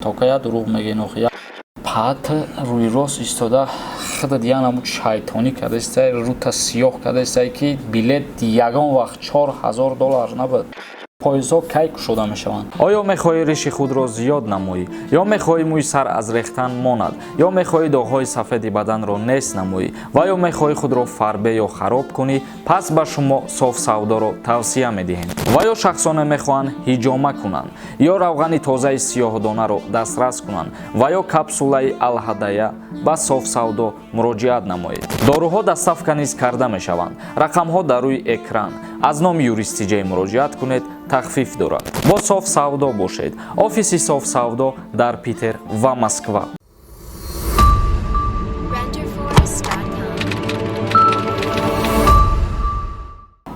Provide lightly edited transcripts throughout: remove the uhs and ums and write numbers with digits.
Токая дурӯғ мегӯен охи. Паат рӯи рост истода, худат янаму шайтонӣ кардастай, рута сиёҳ кардастай, ки билет ягон вақт 4000 доллар набуд. Поездҳо кай кушода мешаванд? Оё мехоҳӣ риши худро зиёд намоӣ, ё мехоҳӣ мӯи сар аз рехтан монад, ё мехоҳӣ доғҳои сафеди баданро нест намоӣ ва ё мехоҳӣ худро фарбе ё хароб кунӣ? Пас ба шумо Софсавдоро тавсия медиҳем. Ва ё шахсоне мехоҳанд ҳиҷома кунанд, ё равғани тозаи сиёҳдонаро дастрас кунанд, ва ё капсулаи Алҳадая, ба Софсавдо муроҷиат намоед. Доруҳо доставка низ карда мешаванд. Рақамҳо дар рӯи экран. Аз номи Юристиҷей муроҷиат кунед, тахфиф дорад. Бо Соф Савдо бошед. Офиси Соф Савдо дар Питер ва Москва. Renderforest.com.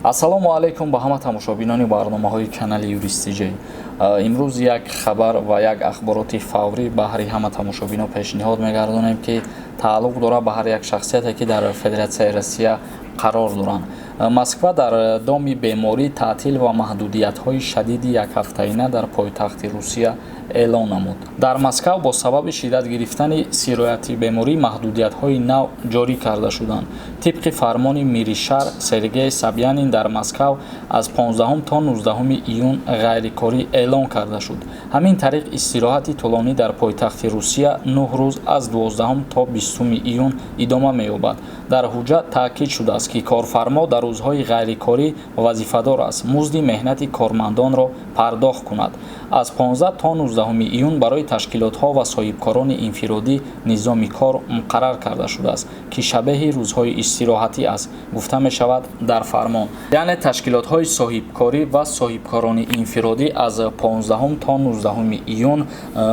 Ассалому алайкум ба ҳама тамошобинони барномаҳои канали Юристиҷей. Имрӯз як хабар ва як ахбороти фаврӣ баҳри ҳама тамошобино пешниҳод мегардонем, ки тааллуқ дорад ба ҳар як шахсияте, ки дар Федератсияи Россия қарор доранд. Москва дар доми беморӣ таътил ва маҳдудиятҳои шадиди якҳафтаина дар пойтахти Русия эълон намуд. Дар Москав бо сабаби шиддат гирифтани сирояти беморӣ маҳдудиятҳои нав ҷорӣ карда шуданд. Тибқи фармони мири шаҳр Сергей Собянин, дар Москав аз 15 то 19 июн ғайрикорӣ эълон карда шуд. Ҳамин тариқ, истироҳати тӯлонӣ дар пойтахти Русия 9 рӯз, аз 12 то 20 июн идома меёбад. Дар ҳуҷҷат таъкид шудааст, ки корфармо дар рӯзҳои ғайрикорӣ вазифадор аст музди меҳнати кормандонро пардохт кунад. Аз 15 то 19 июн барои ташкилотҳо ва соҳибкорони инфиродӣ низоми кор муқаррар карда шудааст, ки шабеҳи рӯзҳои истироҳатӣ аст, гуфта мешавад дар фармон. Яъне ташкилотҳои соҳибкорӣ ва соҳибкорони инфиродӣ аз 15 то 19 июн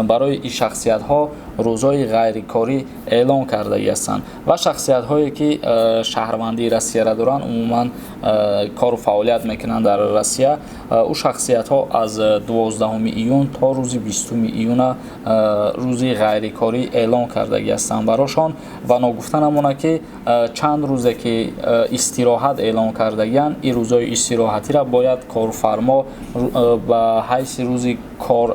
барои ин шахсиятҳо рӯзҳои ғайрикорӣ эълон кардагӣ ҳастанд ва шахсиятҳое, ки шаҳрвандии Россияро доранд, умуман кору фаъолият мекунанд дар Россия, ӯ шахсиятҳо аз 12 июн то рӯзи 20 июна рӯзи ғайрикорӣ эълон кардагӣ ҳастанд барошон. Ва ногуфта намонад, ки чанд рӯзе ки истироҳат эълон кардагианд, ин рӯзҳои истироҳатиро бояд корфармо ба ҳайси рӯзи кор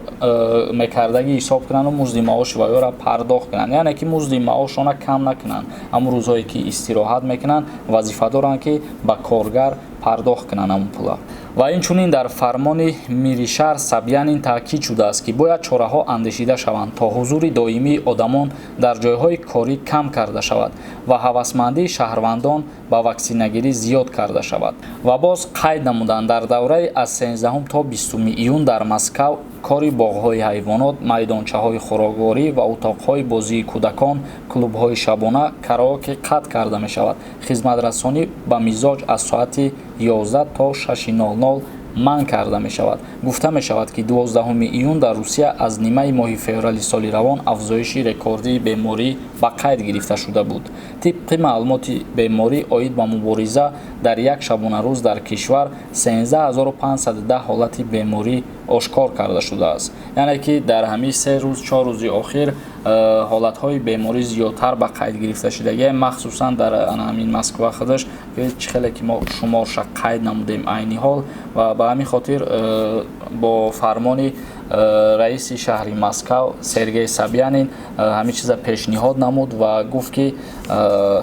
мекардагӣ ҳисоб кунанду музди маоши ваёра пардохт кунанд, яъне ки музди маошона кам накунанд. Ҳамун рӯзҳое ки истироҳат мекунанд, вазифа доранд, ки ба коргар пардохт кунанд ҳамун пула. Ва инчунин дар фармони мири шаҳр Собянин таъкид шудааст, ки бояд чораҳо андешида шаванд, то ҳузури доимии одамон дар ҷойҳои корӣ кам карда шавад ва ҳавасмандии шаҳрвандон ба ваксинагирӣ зиёд карда шавад. Ва боз қайд намуданд: дар давраи аз 13 то 20 июн дар Москав кори боғҳои ҳайвонот, майдончаҳои хӯрокворӣ ва утоқҳои бозии кӯдакон, клубҳои шабона, караоке қатъ карда мешавад. Хизматрасонӣ ба мизоҷ аз соати 11 то 6:00 манъ карда мешавад. Гуфта мешавад, ки 12 июн дар Русия аз нимаи моҳи феврали соли равон афзоиши рекордии беморӣ ба қайд гирифта шуда буд. Тибқи маълумоти беморӣ оид ба мубориза, дар як шабонарӯз дар кишвар 13510 ҳолати беморӣ ошкор карда шудааст. Яъне ки дар ҳамин 3 рӯз, 4 рӯзи охир ҳолатҳои беморӣ зиёдтар ба қайд гирифта шудагия, махсусан дар ҳамин Москва худаш, чӣ хеле ки мо шуморша қайд намудем айни ҳол. Ва ба ҳамин хотир бо фармони раиси шаҳри Москав Сергей Собянин ҳамин чиза пешниҳод намуд ва гуфт, ки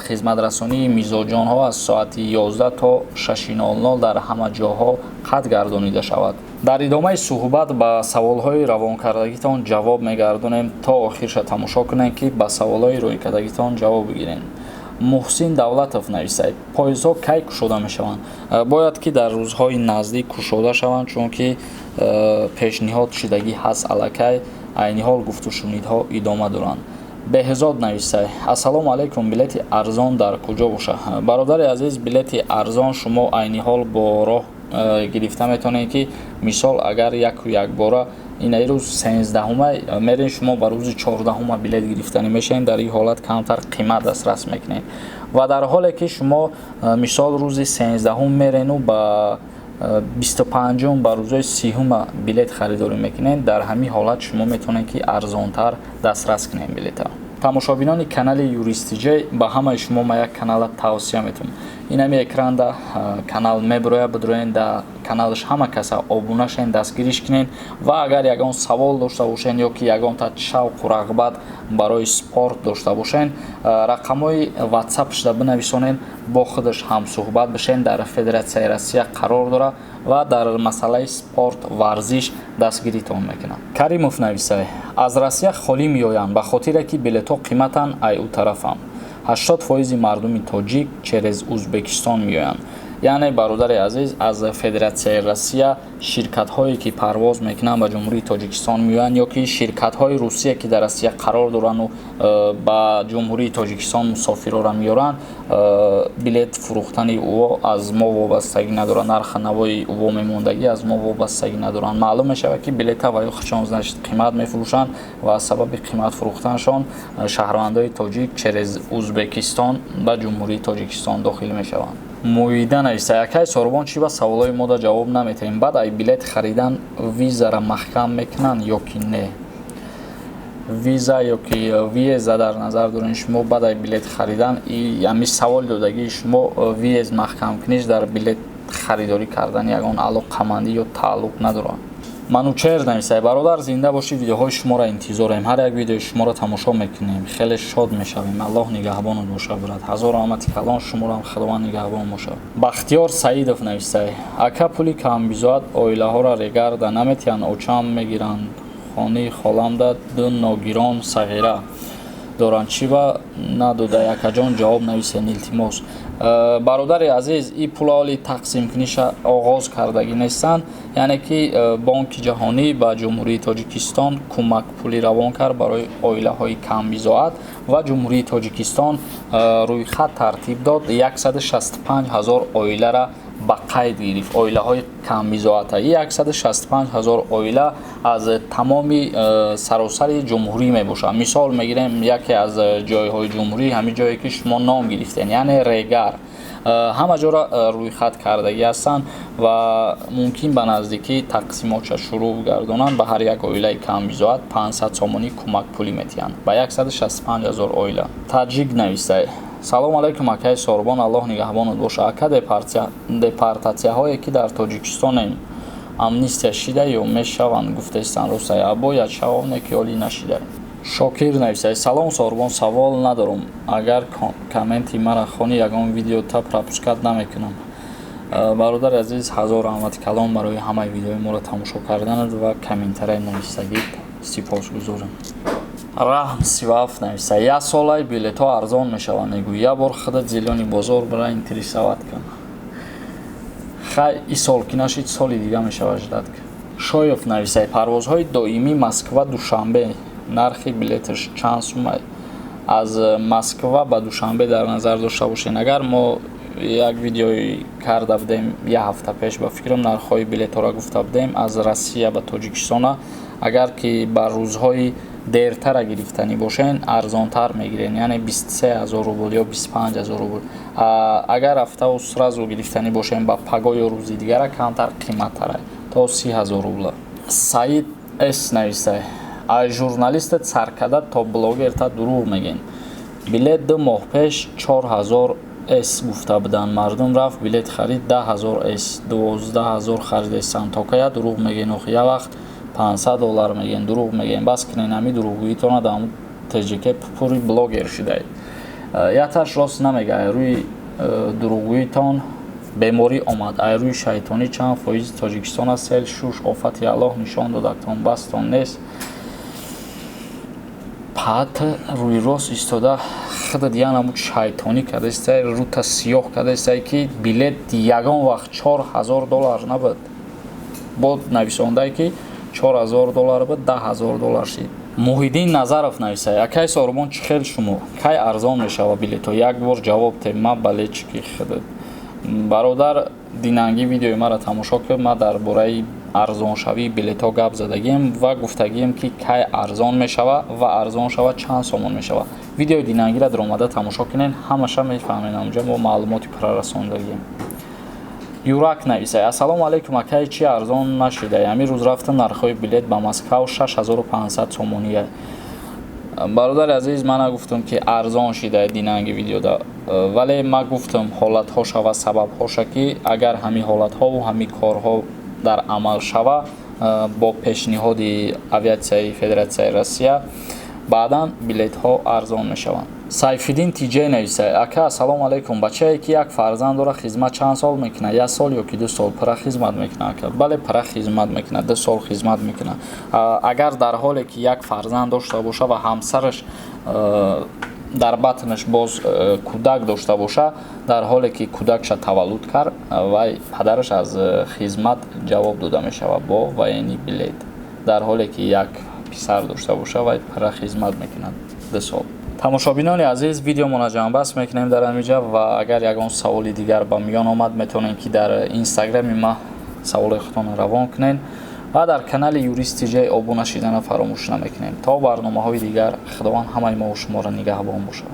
хизматрасонии мизоҷонҳо аз соати 11 то 6:00 дар ҳама ҷоҳо қатъ гардонида шавад. Дар идомаи суҳбат ба саволҳои равонкардагитон ҷавоб мегардонем. То охирша тамошо кунем, ки ба саволҳои рӯйкардагитон ҷавоб бигирем. Муҳсин Давлатов нависад: поездҳо кай кушода мешаванд? Бояд ки дар рӯзҳои наздик кушода шаванд, чунки пешниҳод шудагӣ ҳаст аллакай, айни ҳол гуфтушунидҳо идома доранд. Беҳзод нависай: ассалому алайкум, билети арзон дар куҷо бошад? Бародари азиз, билети арзон шумо айни ҳол бо роҳ гирифта метавонед, ки мисол, агар яку якбора инаи рӯз 13-ума мерен, шумо ба рӯзи 14-ума билет гирифтанӣ мешавед, дар ин ҳолат камтар қимат дастрас мекунед. Ва дар ҳоле ки шумо мисол рӯзи 13-ум мерену ба 25-ум, ба рӯзҳои 30-ума билет харидорӣ мекунед, дар ҳамин ҳолат шумо метавонед, ки арзонтар дастрас кунед билета. Тамошобинони канали Юристиҷей, ба ҳамаи шумо ма як канала тавсия метавонам. Ин ҳами экранда канал мебирояд, бидроен да. Каналаш ҳама каса обуна шен, дастгириш кунен ва агар ягон савол дошта бошен ё ки ягонта шавқу рағбат барои спорт дошта бошен, рақамҳои ватсапшда бинависонен, бо худаш ҳамсӯҳбат бишен. Дар Федератсияи Россия қарор дорад ва дар масъалаи спорт, варзиш дастгиритон мекунад. Каримов нависай: аз Россия холӣ меоянд, ба хотире ки билетҳо қиматанд. Ай ӯ тарафам 80% мардуми тоҷик через Узбекистон меоянд. Яъне, бародари азиз, аз Федератсияи Россия ширкатҳое, ки парвоз мекунанд, ба Ҷумҳурии Тоҷикистон меоянд ё ки ширкатҳои Русия, ки дар Россия қарор дорану ба Ҷумҳурии Тоҷикистон мусофирора меоранд, билет фурӯхтани ӯ аз мо вобастагӣ надорад, нархи навои ӯ мемондагӣ аз мо вобастагӣ надоранд. Маълум мешавад, ки билета ва ё худшон, значит, қимат мефурӯшанд ва аз сабаби қимат фурӯхтаншон шаҳрвандои тоҷик через Узбекистон ба Ҷумҳурии Тоҷикистон дохил мешаванд. Муида нависта: якай Сорбон, чӣ ба саволҳои мода ҷавоб наметаҳем? Баъд ай билет харидан визара маҳкам мекунанд ё ки не? Виза ё ки въезд а дар назар дорем шумо? Баъд ай билет харидан, ами саволи додагии шумо, въезд маҳкамкуниш дар билет харидорӣ кардан ягон алоқамандӣ ё тааллуқ надорад. Манучер нависай: бародар, зинда бошӣ, видеоҳои шуморо интизорем, ҳар як видеои шуморо тамошо мекунем, хеле шод мешавем. Аллоҳ нигаҳбонат боша, брат. Ҳазор раҳмати калон, шуморо Худованд нигаҳбон бошад. Бахтиёр Саидов нависай: ака, пули камбизоат оилаҳоро Регарда наметиҳанд, очам мегиранд, хони холамда ду ногирон сағира доранд, чӣ ба надода? Якаҷон, ҷавоб нависен, илтимос. Бародари азиз, и пула оли тақсимкуниша оғоз кардагӣ нестанд. Яъне ки Бонки Ҷаҳонӣ ба Ҷумҳурии Тоҷикистон кӯмакпулӣ равон кард барои оилаҳои камбизоат ва Ҷумҳурии Тоҷикистон рӯйхат тартиб дод, 165 ҳазор оилара ба қайд гирифт, оилаҳои камбизоата. И 165 ҳазор оила аз тамоми саросари ҷумҳурӣ мебошад. Мисол мегирем, яке аз ҷойҳои ҷумҳурӣ, ҳамин ҷое, ки шумо ном гирифтем, яъне Регар, ҳама ҷоро рӯйхат кардагӣ ҳастанд ва мумкин ба наздикӣ тақсимотша шурӯъ гардонанд. Ба ҳар як оилаи камбизоат 500 сомонӣ кӯмакпулӣ метиҳанд, ба 165 ҳазор оила. Таҷик навистай: салому алайкум, акаи Сорбон, Аллоҳ нигаҳбонат боша. Ака, депортатсияҳое, ки дар Тоҷикистонем, амнистия шида ё мешаванд, гуфтаистанд, ростае? Бояд шавоне ки олӣ нашида. Шокир нависай: салом, Сорбон, савол надорам, агар комменти мара хони, ягон видеота пропускать намекунам. Бародари азиз, ҳазор раҳмати калон барои ҳамаи видеои моро тамошо карданат ва комментарияи нависагит, сипосгузорем. Раҳм 37 нависа: як солай билетҳо арзон мешаванд, мегӯй, як бор худат Зелёный бозор бира, интересовать кун. Хай, и сол ки нашид, соли дига мешавад, ждать. Шоев нависай: парвозҳои доимӣ Москва Душанбе нархи билеташ чанд сумай? Аз Москва ба Душанбе дар назар дошта бошен. Агар мо як видеои карда будем як ҳафта пеш, ба фикрам, нархҳои билетҳоро гуфта будем аз Россия ба Тоҷикистона. Агар ки ба рӯзҳои дертара гирифтанӣ бошен, арзонтар мегирен, яъне 23 000 рубл ё 25 000 рубл. Агар рафтаву сразу гирифтанӣ бошен, ба паго ё рӯзи дигара, камтар қиматтара, то 30 000 рубла. Саид С навистай: аз журналиста саркада то блогерта дурӯғ мегӯен. Билет 2 моҳ пеш 4000 с гуфта буданд, мардум рафт билет харид, 10 000 с, 12 000 харидестанд. То кая дурӯғ мегӯен охи? Як вақт 500 доллар мегӯен, дурӯғ мегӯен. Бас кунен ҳами дурӯғгӯитона, дар ТЖК пури блогер шудаед. Якташ рост намега, ай рӯи дурӯғгӯитон беморӣ омад, ай рӯи шайтонӣ чанд фоизи Тоҷикистона сел шуш. Офати Аллоҳ нишон додактон, бастон нест. Паат рӯи рост истода, худат янамуд шайтонӣ кардастай, рӯта сиёҳ кардастай, ки билет ягон вақт 4000 доллар набуд. Бод нависондае, ки 4000 доллар буд, 10 000 доллар шид. Муҳиддин Назаров нависай: акай Сорбон, чӣ хел шумо, кай арзон мешава билетҳо? Як бор ҷавоб те, ма балечики худат. Бародар, динангӣ видеои маро тамошо кун, ман дар бораи арзоншавии билетҳо гап задагием ва гуфтагием, ки кай арзон мешава ва арзон шава, чанд сомон мешава. Видеои динангиро даромада тамошо кунен, ҳамаша мефаҳмед, онҷа мо маълумоти пурра расондагием. Юрак нависай: ассалому алайкум, акай, чи арзон нашидай? Ҳамин рӯз рафтам, нархҳои билет ба Москав 6500 сомония. Бародари азиз, ман нагуфтам, ки арзон шида динанги видеода, вале ман гуфтам ҳолатҳоша ва сабабҳоша, ки агар ҳамин ҳолатҳову ҳамин корҳо дар амал шава, бо пешниҳоди авиатсияи Федератсияи Россия баъдан билетҳо арзон мешаванд. Сайфиддин Тиҷай нависа: «Ака, ассалому алайкум. Бачае, ки як фарзанд дора, хизмат чанд сол мекунад, як сол ё ки 2 сол?» Пурра хизмат мекунад, ака. Бале, пурра хизмат мекунад, 2 сол хизмат мекунад. Агар дар ҳоле ки як фарзанд дошта боша ва ҳамсараш дар батнаш боз кӯдак дошта боша, дар ҳоле ки кӯдакша таваллуд кард, вай падараш аз хизмат ҷавоб дода мешавад бо военный билет. Дар ҳоле ки як писар дошта боша, вай пурра хизмат мекунад, 2 сол. Тамошобинони азиз, видеомона ҷамъбаст мекунем дар ҳаминҷа ва агар ягон саволи дигар ба миён омад, метавонем, ки дар инстаграми ма саволи худтонро равон кунед ва дар канали Юрист Тиҷай обуна шидана фаромӯш намекунем. То барномаҳои дигар, Худованд ҳамаи мову шуморо нигаҳбон бошад.